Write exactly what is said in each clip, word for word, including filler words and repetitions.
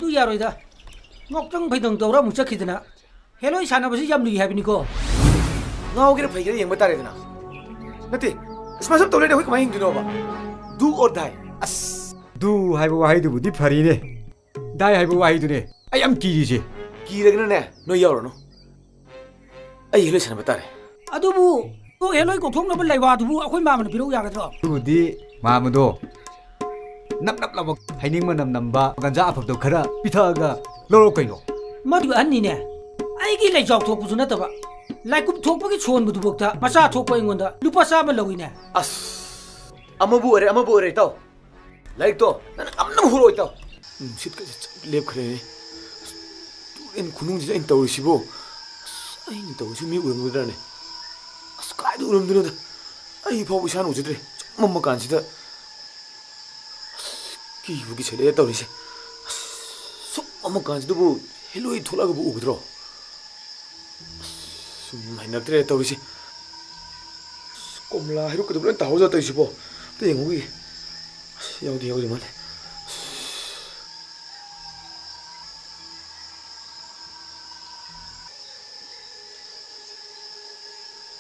ꯑꯗꯨ ꯌꯥꯔꯣꯏꯗ꯫ ꯉꯥꯎꯇꯪ ꯐꯩꯗꯪ ꯇꯧꯔ ꯑꯃꯨꯛ ꯆꯠꯈꯤꯗꯅ꯫ ꯍꯦꯂꯣꯏ ꯁꯥꯟꯅꯕꯁꯤ ꯌꯥꯝ ꯂꯨꯏ ꯍꯥꯏꯕꯅꯤꯀꯣ꯫ ꯉꯥꯎꯒꯦꯔꯥ ꯐꯩꯒꯦꯔꯥ ꯌꯦꯡꯕ ꯇꯥꯔꯦꯗꯅ꯫ ꯅꯠꯇꯦ, ꯁꯨꯃꯥꯏꯅ ꯁꯨꯝ ꯇꯧ ꯂꯩꯔꯗꯤ ꯑꯩꯈꯣꯏ ꯀꯃꯥꯏꯅ ꯍꯤꯡꯗꯣꯏꯅꯣꯕ? Do or die꯫ ꯑꯁ, do ꯍꯥꯏꯕ ꯋꯥꯍꯩꯗꯨꯕꯨꯗꯤ ꯐꯔꯤꯅꯦ꯫ Die ꯍꯥꯏꯕ ꯋꯥꯍꯩꯗꯨꯅꯦ ꯑꯩ ꯌꯥꯝ ꯀꯤꯔꯤꯁꯦ꯫ ꯀꯤꯔꯒꯅꯅꯦ, ꯅꯣꯏ ꯌꯥꯎꯔꯅꯨ꯫ ꯑꯩ ꯍꯦꯂꯣꯏ ꯁꯥꯟꯅꯕ ꯇꯥꯔꯦ꯫ ꯑꯗꯨꯕꯨ ꯍꯦꯂꯣꯏ ꯀꯧꯊꯣꯛꯅꯕ ꯂꯩꯋꯥꯗꯨꯕꯨ ꯑꯩꯈꯣꯏ ꯃꯥꯃꯅ ꯄꯤꯔꯛꯎ ꯌꯥꯒꯗ꯭ꯔꯣ? ꯑꯗꯨꯕꯨꯗꯤ ꯃꯥꯃꯗꯣ ꯅꯞ ꯅꯞ ꯂꯥꯎꯕ ꯍꯩꯅꯤꯡ ꯃꯅꯝ ꯅꯝꯕ ꯒꯟꯖꯥ ꯑꯐꯕꯗꯣ ꯈꯔ ꯄꯤꯊꯛꯑꯒ ꯂꯧꯔꯣ ꯀꯩꯅꯣ꯫ ꯃꯗꯨ ꯑꯍꯟꯅꯤꯅꯦ꯫ ꯑꯩꯒꯤ ꯂꯩꯖꯥꯎ ꯊꯣꯛꯄꯁꯨ ꯅꯠꯇꯕ, ꯂꯥꯏꯀꯨꯞ ꯊꯣꯛꯄꯒꯤ ꯁꯣꯟꯕꯗꯨꯐꯥꯎꯗ ꯃꯆꯥ ꯊꯣꯛꯄ ꯑꯩꯉꯣꯟꯗ ꯂꯨꯄꯥ ꯆꯥꯝꯃ ꯂꯧꯏꯅꯦ꯫ ꯑꯁ, ꯑꯃꯕꯨ ꯑꯣꯏꯔꯦ, ꯑꯃꯕꯨ ꯑꯣꯏꯔꯦ, ꯏꯇꯥꯎ꯫ ꯂꯥꯏꯔꯤꯛꯇꯣ ꯅꯪꯅ ꯉꯝꯅꯕ ꯍꯨꯔꯛꯑꯣ, ꯏꯇꯥꯎ꯫ ꯅꯨꯡꯁꯤꯠꯀꯁꯦ ꯆꯞ ꯂꯦꯞꯈ꯭ꯔꯦꯅꯦ꯫ ꯑꯁ, ꯇꯨꯔꯦꯟ ꯈꯨꯅꯨꯡꯁꯤꯗ ꯑꯩꯅ ꯇꯧꯔꯤꯁꯤꯕꯨ꯫ ꯑꯁ, ꯑꯩꯅ ꯇꯧꯔꯤꯁꯤ ꯃꯤ ꯎꯔꯝꯒꯗ꯭ꯔꯅꯦ? ꯑꯁ, ꯀꯥꯏꯗ ꯎꯔꯝꯗꯣꯏꯅꯣꯗ? ꯑꯩ ꯐꯥꯎꯕ ꯏꯁꯥꯅ ꯎꯖꯗ꯭ꯔꯦ꯫ ꯆꯞ ꯃꯝꯃ ꯀꯥꯟꯁꯤꯗ꯫ ꯑꯁ, ꯀꯤꯕꯨ ꯀꯤꯁꯜꯂꯛꯑꯦ ꯇꯧꯔꯤꯁꯦ꯫ ꯑꯁ, ꯁꯨꯛ ꯃꯝꯃ ꯀꯥꯟꯁꯤꯗꯕꯨ ꯍꯦꯂꯣꯏ ꯊꯣꯛꯂꯛꯑꯒꯕꯨ ꯎꯒꯗ꯭ꯔꯣ? ꯑꯁ, ꯁꯨꯝ ꯍꯩꯅꯗ꯭ꯔꯦ ꯇꯧꯔꯤꯁꯦ꯫ ꯑꯁ, ꯀꯣꯝꯂꯥ ꯍꯩꯔꯨꯛꯀꯗꯨꯕꯨ ꯂꯣꯏ ꯇꯥꯍꯧꯗ ꯇꯧꯔꯤꯁꯤꯕꯣ꯫ ꯑꯝꯇ ꯌꯦꯡꯍꯧꯈꯤꯒꯦ꯫ ꯑꯁ, ꯌꯥꯎꯗꯤ ꯌꯥꯎꯗꯤ ꯃꯥꯜꯂꯦ꯫ ꯑꯁ꯫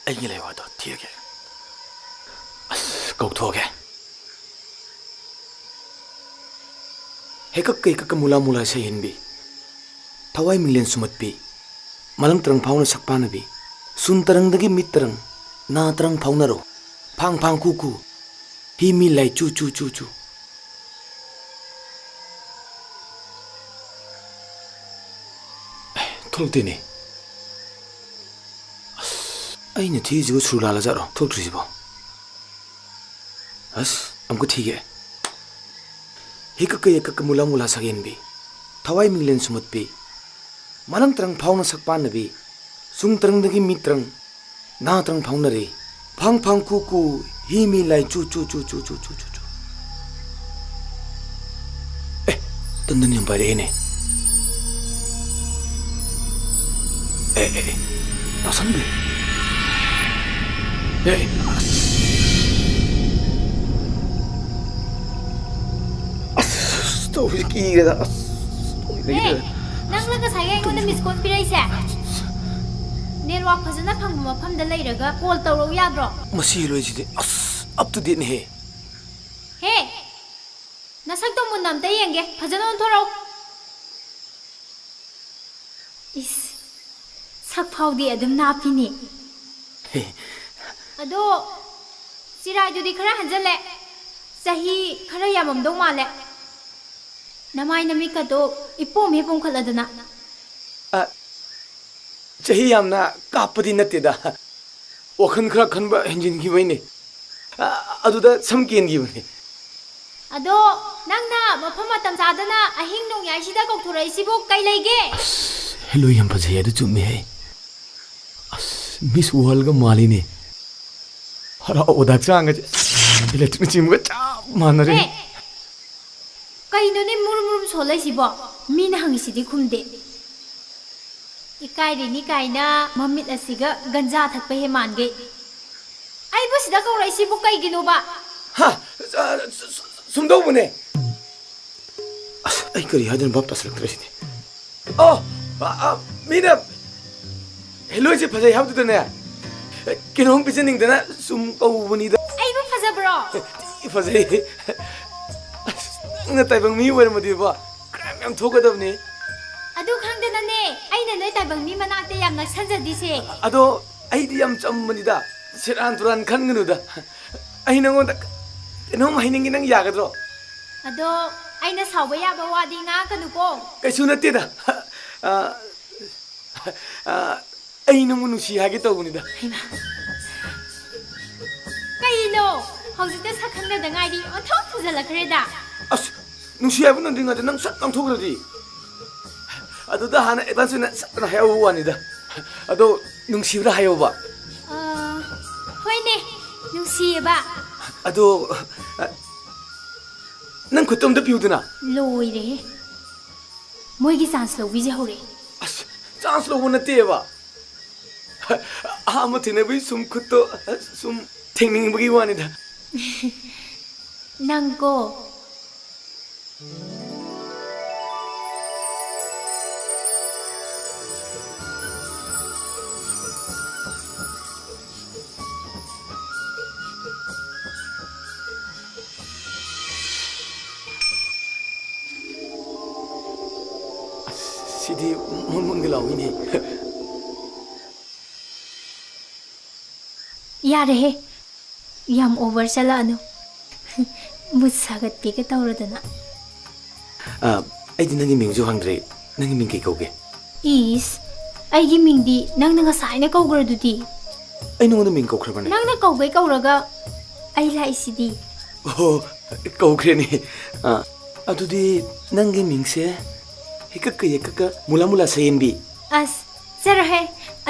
ꯑꯩꯒꯤ ꯂꯩꯋꯥꯗꯣ ꯊꯤꯔꯒꯦ꯫ ꯑꯁ, ꯀꯧꯊꯣꯛꯑꯒꯦ꯫ ꯍꯦꯀꯛꯀ ꯍꯦꯀꯛꯀ ꯃꯨꯂꯥ ꯃꯨꯂꯥ ꯁꯩꯍꯟꯕꯤ, ꯊꯋꯥꯏ ꯃꯤꯡꯂꯦꯟ ꯁꯨꯝꯍꯠꯄꯤ, ꯃꯂꯪ ꯇꯔꯪ ꯐꯥꯎꯅ ꯁꯛꯄꯥꯟꯅꯕꯤ, ꯁꯨꯟ ꯇꯔꯪꯗꯒꯤ ꯃꯤꯠ ꯇꯔꯪ, ꯅꯥ ꯇꯔꯪ ꯐꯥꯎꯅꯔꯣ, ꯐꯥꯡ ꯐꯥꯡ ꯀꯨ ꯀꯨ, ꯍꯤ ꯃꯤ ꯂꯥꯏ ꯆꯨ ꯆꯨ ꯆꯨ ꯆꯨ꯫ ꯑꯦ, ꯊꯣꯛꯂꯛꯇꯦꯅꯦ꯫ ꯑꯁ, ꯑꯩꯅ ꯊꯤꯔꯤꯁꯤꯕꯨ ꯁꯨꯔ ꯂꯥꯜꯂꯖꯥꯠꯔꯣ ꯊꯣꯛꯇ꯭ꯔꯤꯁꯤꯕꯣ? ꯑꯁ, ꯑꯃꯨꯛꯀ ꯊꯤꯒꯦ꯫ ꯍꯤꯀꯛꯀ ꯌꯦꯛꯀꯛꯀ ꯃꯨꯂꯥ ꯃꯨꯂꯥ ꯁꯛꯍꯦꯟꯕꯤ, ꯊꯋꯥꯏ ꯃꯤꯡꯂꯦꯟ ꯁꯨꯝꯍꯠꯄꯤ, ꯃꯂꯪ ꯇꯔꯪ ꯐꯥꯎꯅ ꯁꯛꯄꯥꯟꯅꯕꯤ, ꯁꯨꯡ ꯇꯔꯪꯗꯒꯤ ꯃꯤ ꯇꯔꯪ, ꯅꯥ ꯇꯔꯪ ꯐꯥꯎꯅꯔꯦ꯫ ꯐꯥꯡ ꯐꯥꯡ ꯀꯨ ꯀꯨ, ꯍꯤ ꯃꯤ ꯂꯥꯏ ꯆꯨ ꯆꯨ ꯆꯨ ꯆꯨ ꯆꯨ ꯆꯨ ꯆꯨ꯫ ꯑꯦ, ꯇꯟꯗꯟ ꯌꯥꯝ ꯄꯥꯏꯔꯛꯑꯦꯅꯦ꯫ ꯑꯦ, ꯑꯦ, ꯑꯦ, ꯇꯥꯁꯟꯕꯤ꯫ ꯑꯦ, ꯑꯁ꯫ ꯑꯁ, ꯇꯧꯔꯤꯁꯦ ꯀꯤꯔꯦꯗ, ꯑꯁ꯫ ꯍꯦ, ꯅꯪꯅ ꯉꯁꯥꯏ ꯑꯩꯉꯣꯟꯗ ꯃꯤꯁ ꯀꯣꯜ ꯄꯤꯔꯛꯏꯁꯦ? ꯅꯦꯠꯋꯥꯛ ꯐꯖꯅ ꯐꯪꯕ ꯃꯐꯝꯗ ꯂꯩꯔꯒ ꯀꯣꯜ ꯇꯧꯔꯛꯎ ꯌꯥꯗ꯭ꯔꯣ? ꯃꯁꯤ ꯂꯣꯏꯁꯤꯗꯤ ꯑꯁ ꯑꯞ ꯇꯨ ꯗꯦꯠꯅꯦꯍꯦ꯫ ꯍꯦ, ꯅꯁꯛꯇꯣ ꯃꯨꯟꯅ ꯑꯝꯇ ꯌꯦꯡꯒꯦ, ꯐꯖꯅ ꯑꯣꯟꯊꯣꯔꯛꯎ꯫ ꯏꯁ, ꯁꯛ ꯐꯥꯎꯗꯤ ꯑꯗꯨꯝ ꯅꯥꯞꯄꯤꯅꯦ꯫ ꯑꯗꯣ ꯆꯤꯔꯥꯏꯗꯨꯗꯤ ꯈꯔ ꯍꯟꯖꯜꯂꯦ, ꯆꯍꯤ ꯈꯔ ꯌꯥꯝꯃꯝꯗꯧ ꯃꯥꯜꯂꯦ꯫ ꯅꯃꯥꯏ ꯅꯃꯤꯠꯀꯗꯣ ꯏꯄꯣꯝ ꯍꯦꯛ ꯄꯣꯝꯈꯠꯂꯗꯅ꯫ ꯑ, ꯆꯍꯤ ꯌꯥꯝꯅ ꯀꯥꯞꯄꯗꯤ ꯅꯠꯇꯦꯗ, ꯋꯥꯈꯜ ꯈꯔ ꯈꯟꯕ ꯍꯦꯟꯖꯤꯟꯈꯤꯕꯩꯅꯦ꯫ ꯑ, ꯑꯗꯨꯗ ꯁꯝ ꯀꯦꯟꯈꯤꯕꯅꯦ꯫ ꯑꯗꯣ ꯅꯪꯅ ꯃꯐꯝ ꯃꯇꯝ ꯆꯥꯗꯅ ꯑꯍꯤꯡ ꯅꯣꯡꯌꯥꯏꯁꯤꯗ ꯀꯧꯊꯣꯔꯛꯏꯁꯤꯕꯨ ꯀꯩ ꯂꯩꯒꯦ? ꯑꯁ, ꯍꯦꯂꯣꯏ ꯌꯥꯝ ꯐꯖꯩ, ꯑꯗꯨ ꯆꯨꯝꯃꯦꯍꯦ꯫ ꯑꯁ, ꯃꯤꯁ ꯋꯥꯔꯜꯒ ꯃꯥꯜꯂꯤꯅꯦ꯫ ꯍꯔꯥꯎꯕꯗ ꯍꯛꯆꯥꯡꯒꯁꯦ ꯏꯂꯦꯛꯇ꯭ꯔꯤꯛꯅ ꯆꯤꯡꯕꯒ ꯆꯞ ꯃꯥꯟꯅꯔꯦ꯫ ꯍꯦ! ꯀꯩꯅꯣꯅꯦ ꯃꯨꯔꯨꯝ ꯃꯨꯔꯨꯝ ꯁꯣꯜꯂꯛꯏꯁꯤꯕꯣ? ꯃꯤꯅ ꯍꯪꯉꯤꯁꯤꯗꯤ ꯈꯨꯝꯗꯦ꯫ ꯏꯀꯥꯏꯔꯤꯅꯤ ꯀꯥꯏꯅ ꯃꯃꯤꯠ ꯑꯁꯤꯒ ꯒꯟꯖꯥ ꯊꯛꯄ ꯍꯦ ꯃꯥꯟꯒꯩ꯫ ꯑꯩꯕꯨ ꯁꯤꯗ ꯀꯧꯔꯛꯏꯁꯤꯕꯨ ꯀꯩꯒꯤꯅꯣꯕ? ꯍꯥ? ꯑ, ꯁ-, ꯁ-, ꯁꯨꯝꯗꯧꯕꯅꯦ꯫ ꯑꯁ, ꯑꯩ ꯀꯔꯤ ꯍꯥꯏꯗꯣꯏꯅꯣ ꯚꯥꯞ ꯇꯥꯁꯤꯜꯂꯛꯇ꯭ꯔꯦ ꯁꯤꯗꯤ꯫ ꯑꯣ, ꯑ, ꯑ, ꯃꯤꯅ ꯍꯦꯂꯣꯏꯁꯦ ꯐꯖꯩ ꯍꯥꯏꯕꯗꯨꯗꯅꯦ, ꯀꯩꯅꯣꯝ ꯄꯤꯖꯅꯤꯡꯗꯅ ꯁꯨꯝ ꯀꯧꯕꯅꯤꯗ꯫ ꯑꯩꯕꯨ ꯐꯖꯕ꯭ꯔꯣ? ꯊꯤ ꯐꯖꯩ꯫ ꯑꯁ, ꯅꯪꯅ ꯇꯥꯏꯕꯪ ꯃꯤ ꯑꯣꯏꯔꯝꯃꯗꯤꯕꯣ, ꯀ꯭ꯔꯥꯏꯝ ꯌꯥꯝ ꯊꯣꯛꯀꯗꯕꯅꯤ꯫ ꯑꯗꯨ ꯈꯪꯗꯅꯅꯦ ꯑꯩꯅ ꯅꯣꯏ ꯇꯥꯏꯕꯪ ꯃꯤ ꯃꯅꯥꯛꯇ ꯌꯥꯝ ꯅꯛꯁꯟꯖꯗꯤꯁꯦ꯫ ꯑꯗꯣ ꯑꯩꯗꯤ ꯌꯥꯝ ꯆꯝꯕꯅꯤꯗ, ꯁꯦꯔꯥꯟ ꯇꯨꯔꯥꯟ ꯈꯟꯒꯅꯨꯗ꯫ ꯑꯩ ꯅꯉꯣꯟꯗ ꯀꯩꯅꯣꯝ ꯍꯥꯏꯅꯤꯡꯉꯤ, ꯅꯪ ꯌꯥꯒꯗ꯭ꯔꯣ? ꯑꯗꯣ ꯑꯩꯅ ꯁꯥꯎꯕ ꯌꯥꯕ ꯋꯥꯗꯤ ꯉꯥꯡꯉꯛꯀꯅꯨꯀꯣ꯫ ꯀꯩꯁꯨ ꯅꯠꯇꯦꯗ꯫ ꯑ, ꯑ, ꯑꯩ ꯅꯪꯕꯨ ꯅꯨꯡꯁꯤ ꯍꯥꯏꯒꯦ ꯇꯧꯕꯅꯤꯗ꯫ ꯍꯩꯃꯥ꯫ ꯀꯩꯅꯣ? ꯍꯧꯖꯤꯛꯇ ꯁꯛ ꯈꯪꯅꯗ ꯉꯥꯏꯔꯤ, ꯑꯣꯟꯊꯣꯛ ꯊꯨꯖꯜꯂꯛꯈ꯭ꯔꯦꯗ꯫ ꯑꯁ, ꯅꯨꯡꯁꯤ ꯍꯥꯏꯕ ꯅꯪꯗ꯭ꯔꯤꯉꯩꯗ ꯅꯪ ꯁꯠ ꯉꯥꯡꯊꯣꯛꯈ꯭ꯔꯗꯤ꯫ ꯑꯗꯨꯗ ꯍꯥꯟꯅ ꯑꯦꯗꯚꯥꯟꯁ ꯑꯣꯏꯅ ꯁꯠꯇꯅ ꯍꯥꯏꯍꯧꯕ ꯋꯥꯅꯤꯗ꯫ ꯑꯗꯣ ꯅꯨꯡꯁꯤꯕ꯭ꯔꯥ ꯍꯥꯏꯌꯣꯕ꯫ ꯑ, ꯍꯣꯏꯅꯦ, ꯅꯨꯡꯁꯤꯌꯦꯕ꯫ ꯑꯗꯣ, ꯑ, ꯅꯪ ꯈꯨꯠꯇꯣ ꯑꯝꯇ ꯄꯤꯌꯨꯗꯅ꯫ ꯂꯣꯏꯔꯦꯍꯦ꯫ ꯃꯣꯏꯒꯤ ꯆꯥꯟꯁ ꯂꯧꯕꯤꯁꯦ ꯍꯧꯔꯛꯑꯦ꯫ ꯑꯁ, ꯆꯥꯟꯁ ꯂꯧꯕ ꯅꯠꯇꯦꯕ꯫ ꯑꯍꯥꯟꯕ ꯊꯦꯡꯅꯕꯒꯤ ꯁꯨꯝ ꯈꯨꯠꯇꯣ ꯁꯨꯝ ꯊꯦꯡꯅꯤꯡꯕꯒꯤ ꯋꯥꯅꯤꯗ꯫ ꯅꯪꯀꯣ꯫ ꯑꯩꯗꯤ ꯃꯨꯟ ꯃꯨꯟꯒ ꯂꯥꯎꯏꯅꯦ꯫ ꯌꯥꯔꯦꯍꯦ, ꯌꯥꯝ ꯑꯣꯚꯔ ꯆꯠꯂꯛꯑꯅꯨ꯫ ꯃꯨꯠ ꯁꯥꯒꯠꯀꯦꯒ ꯇꯧꯔꯗꯅ꯫ ꯑ, ꯑꯩꯗꯤ ꯅꯪꯒꯤ ꯃꯤꯡꯁꯨ ꯍꯪꯗ꯭ꯔꯤ꯫ ꯅꯪꯒꯤ ꯃꯤꯡ ꯀꯩ ꯀꯧꯒꯦ? ꯏꯁ, ꯑꯩꯒꯤ ꯃꯤꯡꯗꯤ ꯅꯪꯅ ꯉꯁꯥꯏꯅ ꯀꯧꯈ꯭ꯔꯗꯨꯗꯤ꯫ ꯑꯩ ꯅꯉꯣꯟꯗ ꯃꯤꯡ ꯀꯧꯈ꯭ꯔꯕꯅꯦ? ꯅꯪꯅ ꯀꯧꯒꯩ ꯀꯧꯔꯒ ꯑꯩ ꯂꯥꯛꯏꯁꯤꯗꯤ꯫ ꯑꯣ, ꯀꯧꯈ꯭ꯔꯦꯅꯦ꯫ ꯑ, ꯑꯗꯨꯗꯤ ꯅꯪꯒꯤ ꯃꯤꯡꯁꯦ ꯍꯤꯀꯛꯀ ꯌꯦꯛꯀꯛꯀ ꯃꯨꯂꯥ ꯃꯨꯂꯥ ꯁꯌꯦꯟꯕꯤ꯫ ꯑꯁ, ꯆꯠꯂꯣꯍꯦ,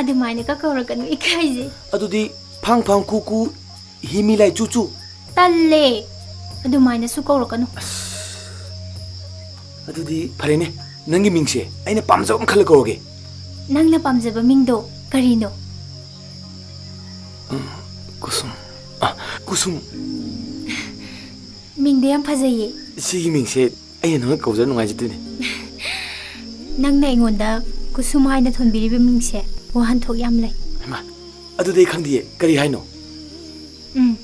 ꯑꯗꯨꯃꯥꯏꯅꯒ ꯀꯧꯔꯛꯀꯅꯨ, ꯏꯀꯥꯏꯖꯩ꯫ ꯑꯗꯨꯗꯤ ꯐꯥꯡ ꯐꯥꯡ ꯀꯨ ꯀꯨ ꯍꯤ ꯃꯤ ꯂꯥꯏ ꯆꯨ ꯆꯨ꯫ ꯇꯜꯂꯦ, ꯑꯗꯨꯃꯥꯏꯅꯁꯨ ꯀꯧꯔꯛꯀꯅꯨ꯫ ꯑꯁ, ꯑꯗꯨꯗꯤ ꯐꯔꯦꯅꯦ, ꯅꯪꯒꯤ ꯃꯤꯡꯁꯦ ꯑꯩꯅ ꯄꯥꯝꯖꯕ ꯑꯃ ꯈꯜꯂ ꯀꯧꯔꯒꯦ꯫ ꯅꯪꯅ ꯄꯥꯝꯖꯕ ꯃꯤꯡꯗꯣ ꯀꯔꯤꯅꯣ? ꯎꯝ, ꯀꯨꯁꯨꯝ꯫ ꯑ, ꯀꯨꯁꯨꯝ꯫ ꯃꯤꯡꯗꯣ ꯌꯥꯝ ꯐꯖꯩꯌꯦ꯫ ꯁꯤꯒꯤ ꯃꯤꯡꯁꯦ ꯑꯩꯅ ꯅꯪꯅ ꯀꯧꯖꯔ ꯅꯨꯡꯉꯥꯏꯖꯗꯣꯏꯅꯦ꯫ ꯅꯪꯅ ꯑꯩꯉꯣꯟꯗ ꯀꯨꯁꯨꯝ ꯍꯥꯏꯅ ꯊꯣꯟꯕꯤꯔꯤꯕ ꯃꯤꯡꯁꯦ ꯋꯥꯍꯟꯊꯣꯛ ꯌꯥꯝ ꯂꯩ꯫ ꯍꯩꯃꯥ, ꯑꯗꯨꯗꯤ ꯑꯩ ꯈꯪꯗꯤꯌꯦ, ꯀꯔꯤ ꯍꯥꯏꯅꯣ? ꯎꯝ,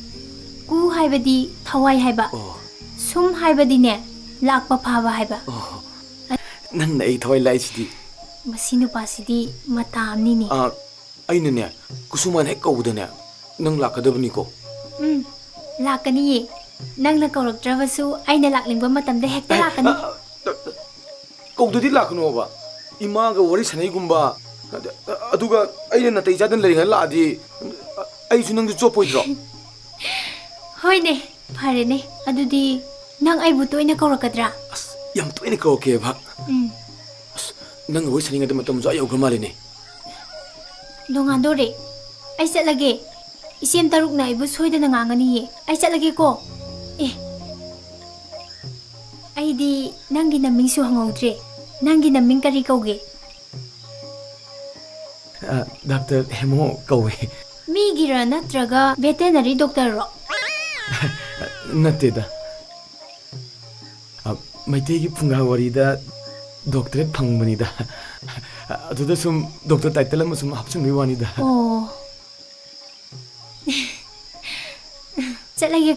ꯀꯨ ꯍꯥꯏꯕꯗꯤ ꯊꯋꯥꯏ ꯍꯥꯏꯕ, ꯑꯣ꯫ ꯁꯨꯝ ꯍꯥꯏꯕꯗꯤꯅꯦ, ꯂꯥꯛꯄ ꯐꯥꯕ ꯍꯥꯏꯕ꯫ ꯑꯣ, ꯅꯪꯅ ꯑꯩ ꯊꯋꯥꯏ ꯂꯥꯛꯏꯁꯤꯗꯤ꯫ ꯃꯁꯤ ꯅꯨꯄꯥꯁꯤꯗꯤ ꯃꯇꯥ ꯑꯃꯅꯤꯅꯦ꯫ ꯑ, ꯑꯩꯅꯅꯦ, ꯀꯨꯁꯨꯝ ꯍꯥꯏꯅ ꯍꯦꯛ ꯀꯧꯕꯗꯅꯦ, ꯅꯪ ꯂꯥꯛꯀꯗꯕꯅꯤꯀꯣ꯫ ꯎꯝ, ꯂꯥꯛꯀꯅꯤꯌꯦ꯫ ꯅꯪꯅ ꯀꯧꯔꯛꯇ꯭ꯔꯕꯁꯨ ꯑꯩꯅ ꯂꯥꯛꯅꯤꯡꯕ ꯃꯇꯝꯗ ꯍꯦꯛꯇ ꯑꯦ, ꯂꯥꯛꯀꯅꯤ꯫ ꯑ, ꯑ, ꯑ, ꯀꯧꯗꯗꯤ ꯂꯥꯛꯀꯅꯣꯕ꯫ ꯏꯃꯥꯒ ꯋꯥꯔꯤ ꯁꯥꯟꯅꯩꯒꯨꯝꯕ, ꯑꯗ-, ꯑꯗꯨꯒ ꯑꯩꯅ ꯅꯥꯇꯩ ꯆꯥꯗꯅ ꯂꯩꯔꯤꯉꯩꯗ ꯂꯥꯛꯑꯗꯤ, ꯑ, ꯑꯩꯁꯨ ꯅꯪꯁꯨ ꯆꯣꯞꯄꯣꯏꯗ꯭ꯔꯣ? ꯍꯣꯏꯅꯦ, ꯐꯔꯦꯅꯦ꯫ ꯑꯗꯨꯗꯤ ꯅꯪ ꯑꯩꯕꯨ ꯇꯣꯏꯅ ꯀꯧꯔꯛꯀꯗ꯭ꯔꯥ? ꯑꯁ, ꯌꯥꯝ ꯇꯣꯏꯅ ꯀꯧꯔꯛꯀꯦꯕ꯫ ꯎꯝ꯫ ꯑꯁ, ꯅꯪꯒ ꯋꯥꯔꯤ ꯁꯥꯟꯅꯔꯤꯉꯩꯗ ꯃꯇꯝꯁꯨ ꯑꯥ ꯌꯧꯈ꯭ꯔ ꯃꯥꯜꯂꯦꯅꯦ꯫ ꯅꯣꯡꯉꯥꯟꯗꯣꯔꯦ꯫ ꯑꯩ ꯆꯠꯂꯒꯦ꯫ ꯏꯆꯦꯝ ꯇꯔꯨꯛꯅ ꯑꯩꯕꯨ ꯁꯣꯏꯗꯅ ꯉꯥꯡꯒꯅꯤꯌꯦ꯫ ꯑꯩ ꯆꯠꯂꯒꯦꯀꯣ꯫ ꯑꯦ, ꯑꯩꯗꯤ ꯅꯪꯒꯤ ꯅꯃꯤꯡꯁꯨ ꯍꯪꯍꯧꯗ꯭ꯔꯦ꯫ ꯅꯪꯒꯤ ꯅꯃꯤꯡ ꯀꯔꯤ ꯀꯧꯒꯦ? ꯑ, ꯗꯥꯛꯇꯔ ꯍꯦꯃꯣ ꯀꯧꯋꯦ꯫ ꯃꯤꯒꯤꯔ ꯅꯠꯇ꯭ꯔꯒ ꯚꯦꯇꯦꯅꯔꯤ ꯗꯣꯛꯇꯔꯔꯣ? ꯅꯠꯇꯦꯗ꯫ ꯑ, ꯃꯩꯇꯩꯒꯤ ꯐꯨꯡꯒꯥ ꯋꯥꯔꯤꯗ ꯗꯣꯛꯇꯔꯦꯠ ꯐꯪꯕꯅꯤꯗ꯫ ꯑꯗꯨꯗ ꯁꯨꯝ ꯗꯣꯛꯇꯔ ꯇꯥꯏꯇꯜ ꯑꯃ ꯁꯨꯝ ꯍꯥꯞꯆꯤꯟꯕꯒꯤ ꯋꯥꯅꯤꯗ꯫ ꯑꯣ꯫ ꯆꯠꯂꯒꯦ꯫